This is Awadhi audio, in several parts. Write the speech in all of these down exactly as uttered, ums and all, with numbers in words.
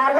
आय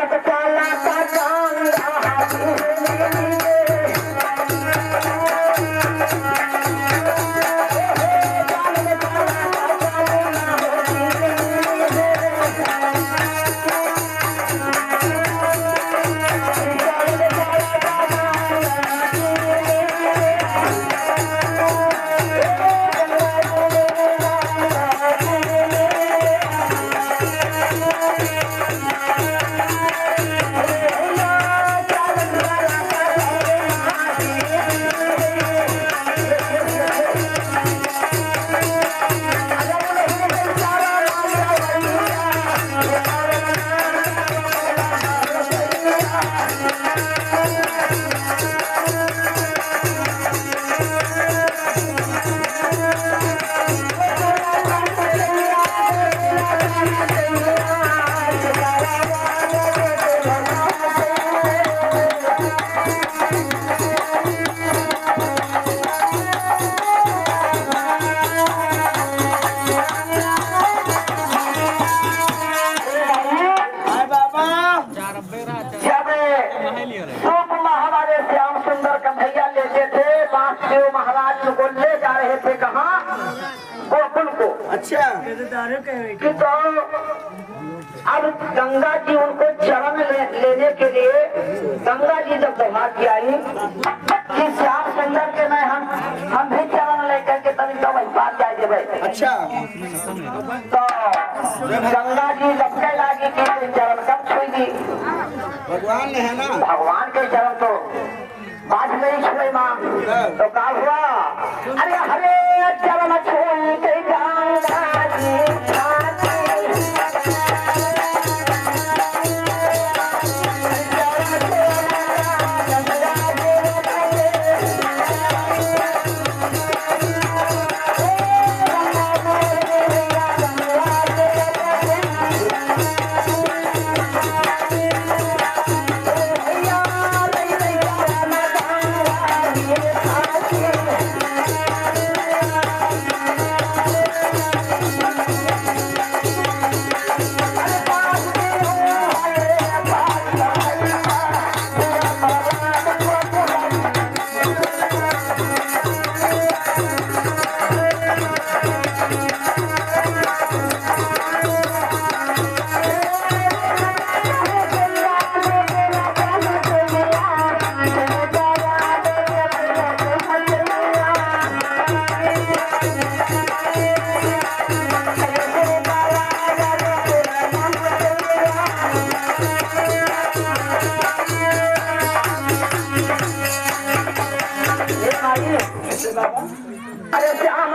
बाबा, जब सूप में हमारे श्याम सुंदर कन्हैया लेते थे, बांसदेव महाराज उनको ले जा रहे थे कहाँ? गोकुल को। अच्छा। कि तो अब गंगा जी उनको चरण ले, लेने के लिए गंगा जी जब दौड़ा के आई कि श्याम सुंदर के मैं हम हम भी चरण लेकर के तभी तो वही पार जाए देवे। अच्छा। तो गंगा जी लपके लागी कि चरण कब छुई दी? भगवान ने है ना। भगवान के चरण तो बात नहीं छुए माँ। तो का हुआ? अरे हरे चरण छुई के गंगा जी। अरे श्याम